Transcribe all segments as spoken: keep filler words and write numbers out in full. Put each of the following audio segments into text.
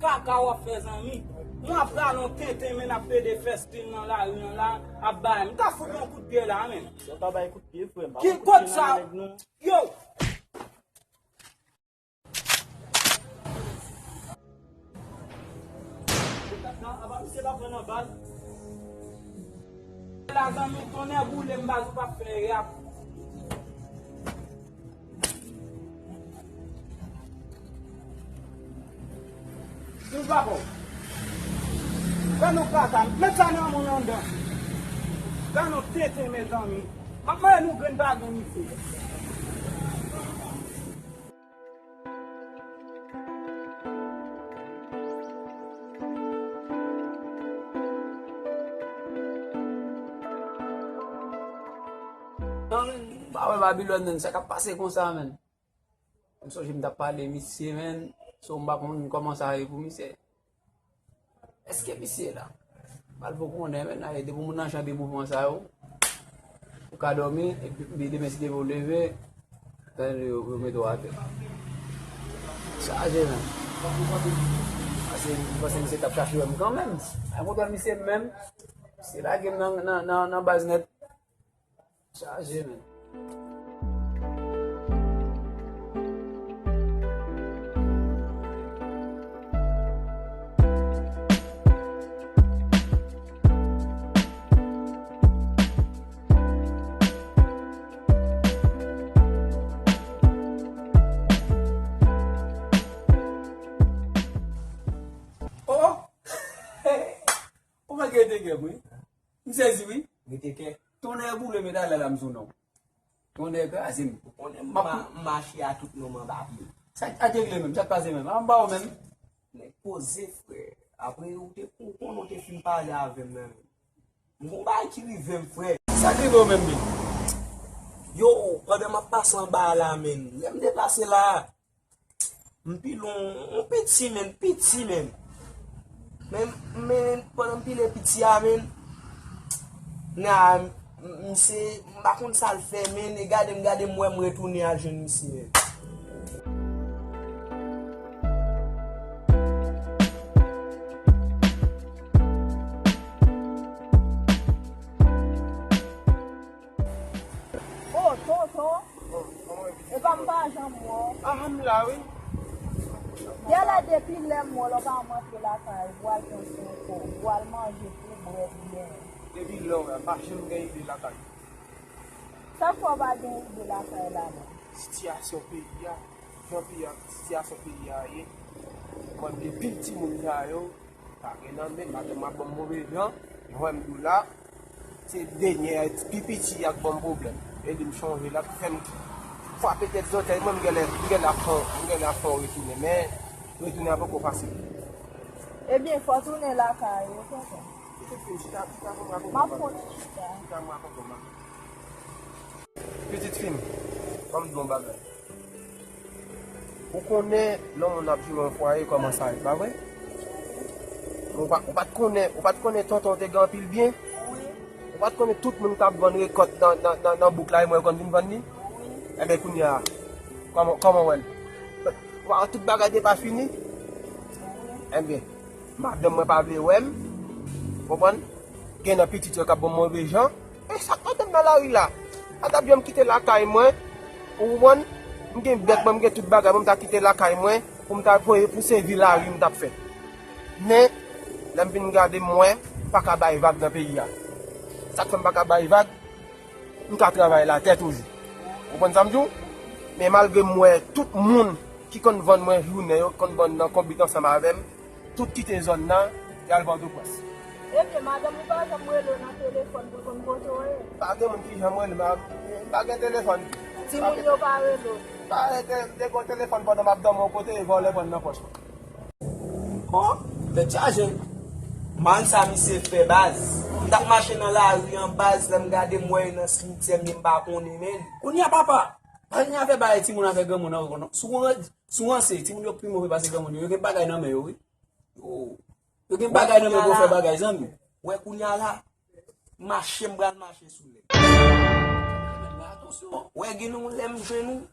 Kaka w ap fè, zanmi. Mwen ap rale yon tenten, men, ap plede fè stil nan lari an la, ap bay. M ta fout yon kout pye la, men. Yo pa bay kout pye, frè m. Ki kout sa? Yo! Apa misye pa pran nan bal? La, zanmi, tonnè boule m, baz, ou p ap fè rap. Ou pa bon. Gade yon kaka, met sa nan moun anndan. Gade yon tenten, mezanmi. M ap mande nou grenn pa grenn isit. Non, men, m pa wè Babilòn, men, sa k ap pase konsa, men. M sonje m t ap pale misye, men, so m pa konn kòman sa ye pou misye. Èske misye la? M pa t ko konnen, men, a, depi moun nan jan de mouvman sa yo, ou ka dòmi, epi demen si demen w leve, yo, yo mete w atè. Chaje, men. Pase, m panse misye t ap chache wè m kanmenm. Mwen kontan misye menm. Misye lage m nan, nan, nan, nan baz nèt. Chaje, men. Oh! Ou manke te gen, wi. M sezi, wi. Rete kè. Tonnè boule m, talè la m sou non. Tonnè kraze m. Ou konnen m ma-, m mache a tout nonm anba pye. Sa k regle menm? Sa k pase menm? A, m ba ou menm. Nèg poze, frè. Apre ou te, ou konnen ou te fin pale avè m nan. M gon bagay ki rive m, frè. Sa k rive w menm, men? Yo, pandan m ap pase anba a la, men, lè m deplase la, m pile yon, yon piti, men, piti, men. Men, men, pandan m pile piti a, men, na, m, m se, m pa konn sa l fè, men, e gade m, gade m, wè m retounen al jwenn misye, men. Oh, tonton. Epa m pa janm wè w. Ah, m la, wi. Genlè depi lè m wè w, lè w pa janm antre lakay ou, ou al pran swen kò w, ou al manje tou, bwè byen. Depi lè w wè m, pa janm gen ide lakay. Sa k fè w pa gen ide lakay la menm? Sitiyasyon peyi a, jan peyi a, sitiyasyon peyi a ye. Mwen, m gen pil timoun sa yo, pa gen nan men, madanm mwen ap ban m move jan, jan w wè m dou la, se denyè, pi piti a k ban m pwoblèm. E li m chonje l ap fè m frape tèt zòtèy mwen, m genlè, m genlè ap fè, m genlè ap fè w retounen, men retounen an poko fasil. Ebyen, fò w tounen lakay ou, tonton. Pitit fi m, chita, chita pou m rakonte w. M ap konn chita. Chita, m rakonte w, m ap. Pitit fi m, ban m di w yon bagay. Ou konnen, lè yon moun ap jere yon fwaye, kòman sa ye, pa vre? Ou pa, ou pa t konnen, ou pa t konnen tonton te gen anpil byen? Wi. Ou pa t konnen tout moun k ap vann rekòt nan, nan, nan, nan bouk la, e mwen yo konn vin vann li? Wi. Enben, kounye a, kòman, kòman w wè l? Ou pa wè tout bagay te pa fini? Wi. Enben, madanm mwen pa vle wè m, konprann? Gen nan pitit yo k ap ban m move jan. E sa k madanm nan lari la? Pa t ap janm kite lakay mwen, ou konprann? M gen bèt mwen, m gen tout bagay mwen, m ta kite lakay mwen, pou m ta voye pou sèvi lari m t ap fè. Men, lè m vin gade m wè, m pa ka bay vag nan peyi a. Sa k fè m pa ka bay vag, m ka travay latè toujou. Ou konprann sa m di w? Men malgre m wè tout moun ki konn vann mwen jounen yo, konn vann nan konbit ansanm avè m, tout kite zòn nan, y al Pòtoprens. Ebyen, madanm ou pa janm rele w nan telefòn pou l konn kote w ye? Pa gen moun ki janm rele m, m pa gen telefòn. Timoun yo pa rele w? Pa rete, m te gon telefòn pandan m ap dòmi yon kote, e vòlè pran l nan pòch mwen. Oh, tèt chaje. Mal sa misye fè, baz. M t ap mache nan lari an, baz, lè m gade m wè yo nan simityè, men m pa konnen, men. Kounye a, papa, pa gen afè bay timoun avèk granmoun nan, non. Si w ranse, timoun yo pi move pase granmoun yo. Yo gen bagay nan men yo, wi. Yo, yo gen bagay nan men pou yo fè bagay, zanmi. Wè, kounye a la, mache m pral mache sou nèg. Men atansyon. Wè, gen yon lè m jwenn ou,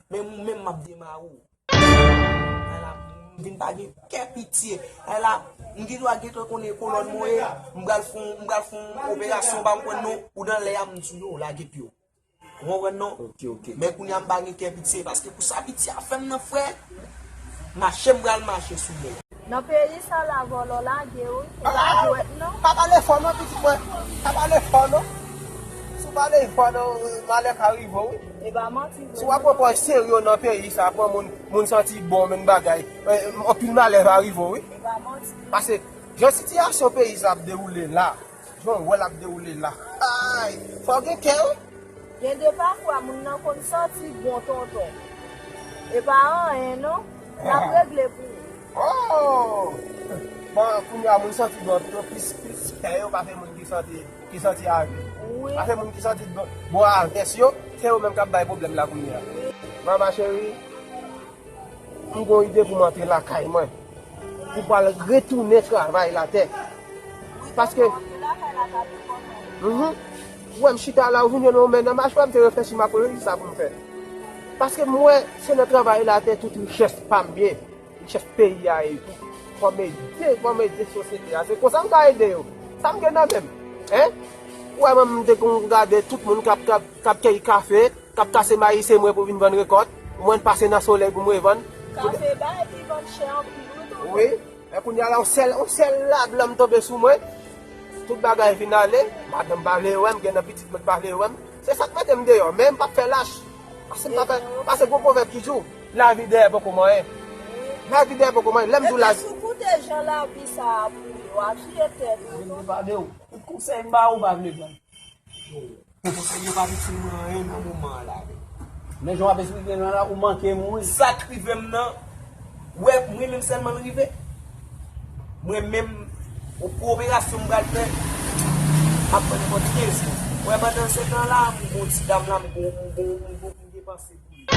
men ou menm m ap demare w. Ala moun. Vin pa gen kè pitye. Ay la, m gen dwa gentan konnen kolòn mwen ye, m pral fè yon, m pral fè yon operasyon, pa m konn non, ou nan lè a m di yo, lage pye w. Ou konprann non? Ok, ok. Men kounye a m pa gen kè pitye, paske pou sa pitye a fè m nan frè, mache m pral mache sou men. Nan peyi sa la vòlò lage wi. E pa jwèt non. Pa pale fò non, pitit mwen. Pa pale fò non. Si w pale fò non, malè ka rive w wi. E pa manti vre. Si w ap pran pòz serye nan peyi sa, pran moun, moun santi bon, menm bagay. Eh, anpil malè va rive w wi. E pa manti. Paske jan sitiyasyon peyi sa ap dewoule la, jan w wè l ap dewoule la. Ay, fò w gen kè wi. Gen de pafwa moun nan konn santi bon tonton. E pa anyen non. L ap regle pou ou. Oh! Bon, kounye a moun santi bon tonton plis, plis kè yo pa fè moun ki santi, ki santi avè. Wi. Pa fè moun ki santi bon, bon avè yo, se yo menm k ap bay pwoblèm la kounye a. Mama cheri, m gon ide pou m antre lakay mwen. Pou pral retounen travay latè. Paske, mhm, ou wè m chita la, ou vin jwenn mwen nan machwè, m te reflechi, m ap reflechi sa pou m fè. Paske m wè se nan travay latè tout richès pa m ye, richès peyi a ye tou. Fò m ede, fò m ede sosyete a. Se konsa m ka ede yo. Sa m gen nan men m. Hein? Ou wè mwen m te konn gade tout moun k ap, k ap, k ap keyi kafe, k ap kase mayi se mwen pou vin vann rekòt. Mwen pase nan solèy pou mwen vann. Kafe ba epi vann chè anpil wi tonton. Wi. Men kounye a la, yon sèl, yon sèl lablan m tonbe sou mwen. Tout bagay vin ale. Madanm pa vle wè m, gen nan pitit mwen pa vle wè m. Se sa k mete m deyò, men m p ap fè lach. Paske m pa fè, paske gon pwovèb ki di w, lavi dèyè poko manyen. Lavi dèyè poko manyen. Lè m di w lavi. Epi si w koute jan lavi sa a pou ou, w ap vye tèt ou. Vin pale w. Tout konsèy m ba ou, ou pa vle pran. Bon, konsèy yo pa itil mwen anyen nan moman an la, men. Men jan w ap esplike nou la, ou manke m wi. Sa k rive m nan, wè, mwen menm sèlman l rive. Mwen menm, pou operasyon m pral fè, m ap pran nenpòt kenz. Wè, pandan se tan la, m gon ti dam la, m gon, m gon, m gon, m depanse pou li.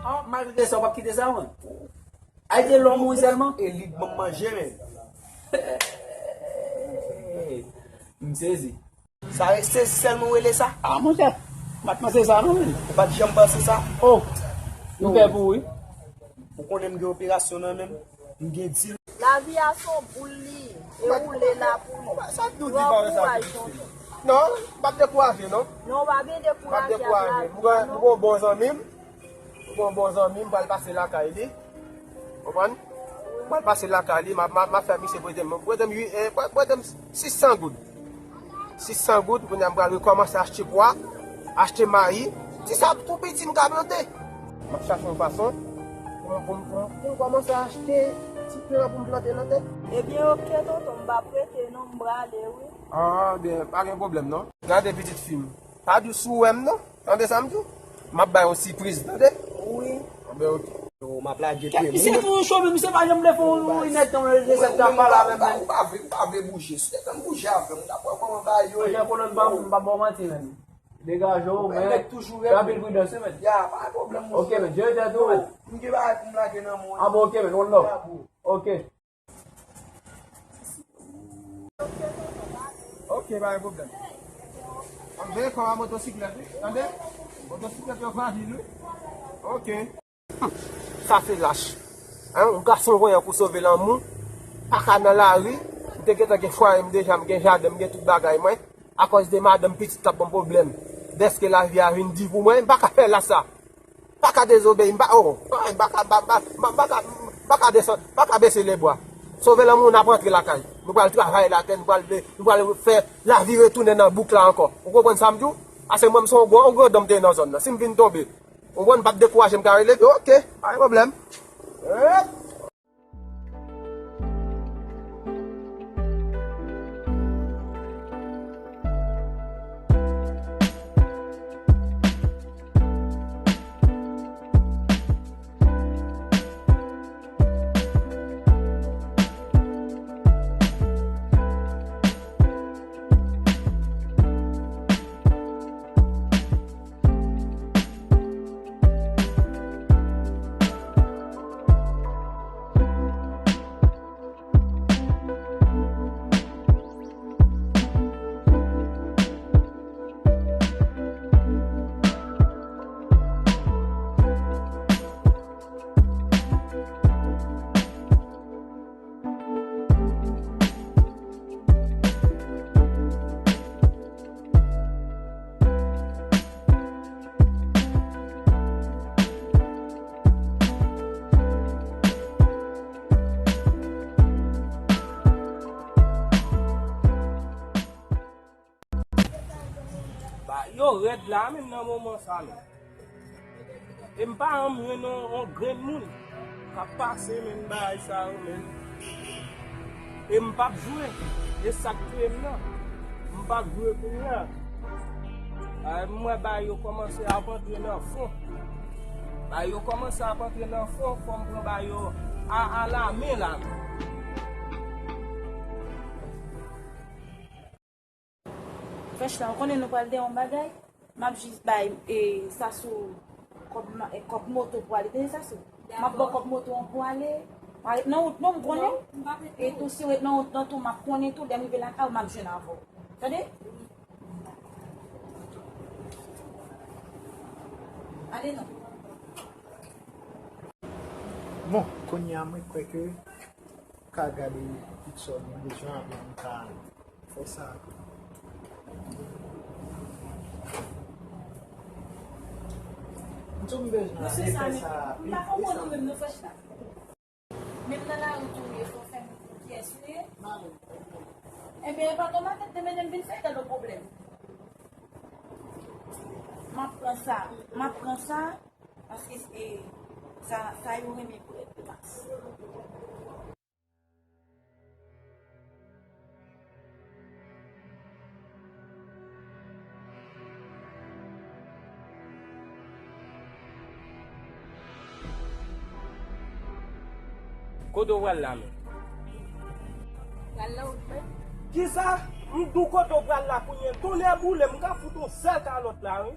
Ah, malgre sa, w p ap kite sa, mwen. Ay, te lòm wi sèlman. E li k ban m manje, men. M sezi. Sa se sèlman w rele sa? Ah, monchè, m pa t panse sa non, men. Ou pa t janm panse sa? Oh, m pè pou ou, wi. Ou konnen m gen operasyon nan men m, m gen dil. Lavi a se yon boul li ye, e ou le la pou li. Pran kouraj, tonton. Non, m p ap dekouraje, non. Non, w pa gen dekouraje ak lavi a, non. M gen yon bon zanmi m. Bon, bon zanmi m pral pase lakay li. Konprann? M pral pase lakay li, m ap, m ap, m ap fè misye prete m, prete m ui-, eh, prete m sis san goud. Sis san goud, kounye a m pral rekòmanse achte pwa, achte mayi. Ti sa tou piti m ka plante. M ap chache yon fason pou m, pou m, pou m, pou m kòmanse achte ti plan pou m plante nan tè. Ebyen, oke, tonton, m pa prete non, m prale, wi. Ah, byen, pa gen pwoblèm, non. Gade pitit fi m. Pa di w si w wè m, non. Tande sa m di w? M ap bay yon sipriz, tande? Wi. Anben, oke. Yo, m ap lage pye m. Misye toujou cho, men misye pa janm vle fè yon, yon inèdtan, yon resèt la pale avè m, men. Ou pa vle, ou pa vle bouje. Si w te tann bouje avè m, ou ta pran kòman bay yo. Monchè, kolòn pa m, m pa ba w manti, men. Degaje w, men. Nèg toujou rele. Fè anpil pridans, wi, men. Ya, pa gen pwoblèm, monchè. Oke, men. Jere tèt ou, men. M gen bagay pou m lage nan men w. Ah bon, oke, men. One love. Ya, bro. Oke. Ok, pa gen pwoblèm. Ap veye kò a motosiklèt, wi. Tande? Motosiklèt yo frajil, wi. Ok. Sa se lach. Hein, yon gason voyan pou sove lanmou. Pa ka nan lari. M te gentan gen fwaye m deja, m gen jaden, m gen tout bagay mwen. Akòz de madanm, pitit k ap ban m pwoblèm. Dèske lavi a vin di pou mwen, m pa ka fè lach sa. Pa ka dezobeyi, m pa, oh, m pa ka, pa, pa, pa, pa ka, pa ka desann, pa ka bese lebwa. Sove lanmou, n ap rantre lakay. Nou pral travay latè, nou pral, nou pral fè lavi retounen nan bouk la ankò. Ou konprann sa m di w? Ase mwen, m se yon gran, yon gran danm te nan zòn nan. Si m vin tonbe, ou konprann, m p ap dekouraje, m ka releve, ok, pa gen pwoblèm. Yo rèd la menm nan moman sa menm. E m pa janm jwenn yon, yon grenn moun k ap pase menm bagay sa yo menm. E m p ap jwe. E sa k touye m nan. M p ap jwe kounye a. A, m wè bagay yo kòmanse ap antre nan fon. Bagay yo kòmanse ap antre nan fon, fò m pran bagay yo a, a la men la. Frèch la, ou konnen nou pral dèyè yon bagay, m ap jis bay, e, Sasou kòb ma-, e, kòb moto pou ale. Tande, Sasou? M ap ba w kòb moto an pou ale. Pa ret nan wout non, m konnen. E tou, si w ret nan wout lan tou, m ap konnen tou, lè m rive lakay ou, m ap jwenn avè w. Tande? Ale non. Bon, kounye a, mwen kwè ke ka gade pitit sè w, mwen bezwen apre m ka fè sa. M di w m bezwen ale fè sa rapid, e sa. Menm nan lari tou, ou ye, fò fè m konn kiyès ou ye. Ebyen, e pa nan maten, demen, demen vin fè gade pwoblèm. M ap pran sa, m ap pran sa, paske, e, sa, sa yo renmen pou rèd de mas. Kote w pral la menm? Pral la wout mwen. Kisa? M di w kote w pral la kounye a. Tonnè boule m, m ka fout yon sèl kalòt la, wi.